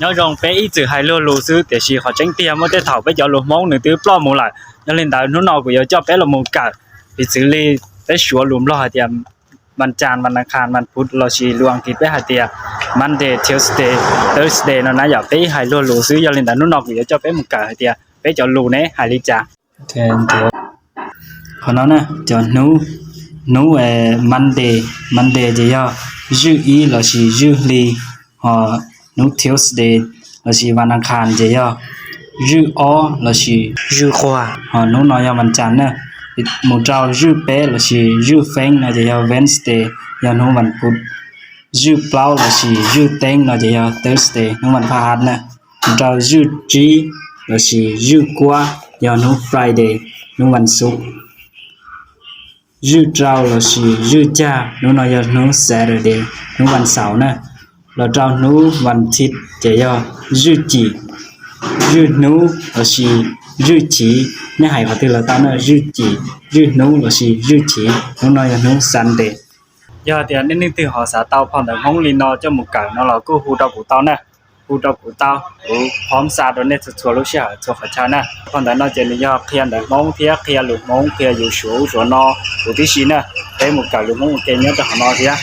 Nyob zoo, peb ib txwm hais luag lus xwb, tiam sis qhov tseeb tiag muaj tej thaum peb cov lus Hmoob nws twb ploj mus lawm. Yog li ntawd hnub no kuv yuav coj peb los mus kawm, piv txwv li peb Suav lus Nplog hais tias vas can, vas nas khas, vas phuv, lossis lus Askiv peb hais tias Monday, Tuesday, Thursday no na yom. Peb ib hais luag lus xwb, yog li ntawd hnub no kuv yuav coj peb mus kawm hais tias peb cov lus ne hais li cas. Qhov no na, cov hnub, hnub Monday, Monday ces yog zwj ib lossis zwj hli, ho hnub Tuesday lossis vas nas khas ces yog zwj ob lossis zwj quag, ho hnub no yog vas cas na. Mus rau zwj peb lossis zwj feeb no ces yog Wednesday, yog hnub vas phuv. Zwj plaub lossis zwj teeb no ces yog Thursday, hnub vas phaj hat na. Mus rau zwj tsib lossis zwj kuab yog hnub Friday, hnub vas xuv. Zwj rau lossis zwj cag, hnub no yog hnub Saturday, hnub vas xaum na. Los rau hnub vas thiv ces yog zwj cim, zwj hnub lossis zwj chiv, nej hais qhov twg los tau na, zwj cim, zwj hnub lossis zwj chiv, hnub no yog hnub Sunday. Yog tias nej leej twg ho xav tau phau ntawv Hmoob li no coj mus kawm no los kuj hu rau kuv tau na, hu rau kuv tau, kuv phob xa rau nej txhua txhua lub sij hawm txhua qhov chaw na. Phau ntawv no ces nws yog qhia ntawv Hmoob thiab qhia lus Hmoob, qhia yus Suav ub Suav no huv tib si na. Peb mus kawm lus Hmoob ua ke nyob rau hauv no thiab.